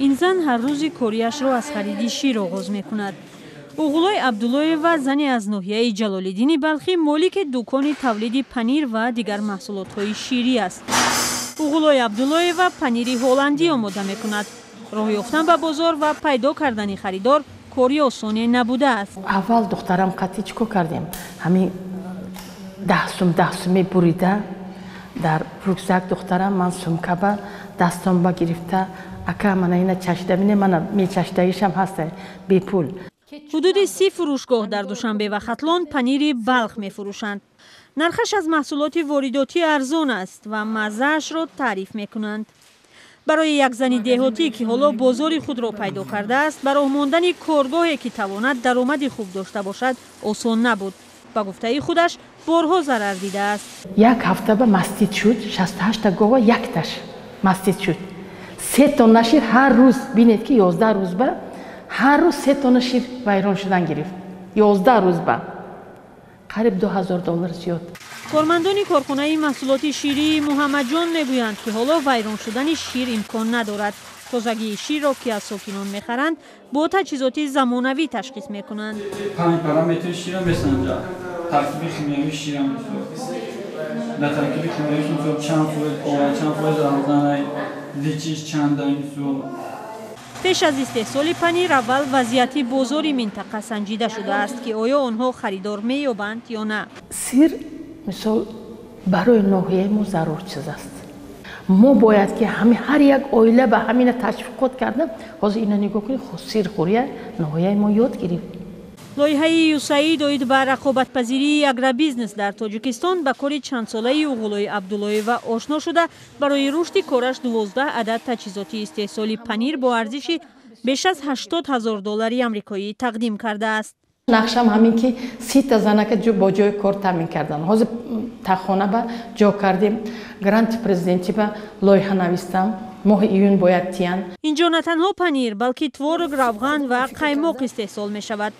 Ин зан ҳар рӯзи кориашро аз хариди шир оғоз мекунад. Уғулой Абдуллоева, зане аз ноҳияи Ҷалолиддини Балхӣ, молики дукони тавлиди панир ва дигар маҳсулотҳои ширӣ аст. Уғулой Абдуллоева панири ҳолландӣ омода мекунад. Роҳ ёфтан ба бозор ва пайдо кардани харидор кори осоне набудааст. Аввал духтарам қатӣ чӣ кор кардем? Ҳамин 10 сум, 10 суме бурида дар рюкзак духтарам, ман сумкаба дастомба гирифта, ака, мана ина чашида бине, мана мечашидагишам ҳаста, бепул. Ҳудуди 30 фурӯшгоҳ дар Душанбе ва Хатлон панири Балх мефурӯшанд. Нархаш аз маҳсулоти воридотӣ арзон аст ва маззаашро таъриф мекунанд. Барои як зани деҳотӣ, ки ҳоло бозори худро пайдо кардааст, ба роҳ мондани коргоҳе, ки тавонад даромади хуб дошта бошад, осон набуд. Ба гуфтаи худаш, борҳо зарар дидааст. Як ҳафта ба мастит шуд, 68-та гова якташ мастит шуд. 3 тонна шир ҳар рӯз, бинед, ки 11 рӯз ба ҳар рӯз 3 тонна шир вайрон шудан гирифт. 11 рӯз ба қариб 2000 доллар зиёд. Кормандони корхонаи маҳсулоти ширии Муҳаммадҷон мегӯянд, ки ҳоло вайрон шудани шир имкон надорад. Тозагии ширро, ки аз сокинон мехаранд, бо таҷҳизоти замонавӣ ташхис мекунанд. Панҷ параметри шира месанҷад: таркиби химиявии шира, дар таркиби химиявиш, мисол, чанд фоиз об, чанд фоиз равғана, зичиш чанда, мисол. Пеш аз истеҳсоли панир аввал вазъияти бозори минтақа санҷида шудааст, ки оё онҳо харидор меёбанд ё на. Сир, мисол, барои ноҳияи мо зарур чиз аст. Мо бояд ки ҳами ҳар як оила ба ҳамина ташвиқот карда. Ҳозир ина нигоҳ кунед, сирхӯрия ноҳияи мо ёд гирифт. Лоиҳаи ЮСАИД оид ба рақобатпазирии агробизнес дар Тоҷикистон ба кори чандсолаи Уғулои Абдуллоева ошно шуда, барои рушди кораш 12 адад таҷҳизоти истеҳсоли панир бо арзиши беш аз 80 000 доллари амрикоӣ тақдим кардааст. Нақшам ҳамин ки 30-та занака бо ҷои кор таъмин кардан. Ҳозир тахона ба ҷо кардем, гранти президентӣ ба лоиҳа навистам, моҳи июн бояд тиян. Инҷо на танҳо панир, балки творог, равған ва қаймоқ истеҳсол мешавад.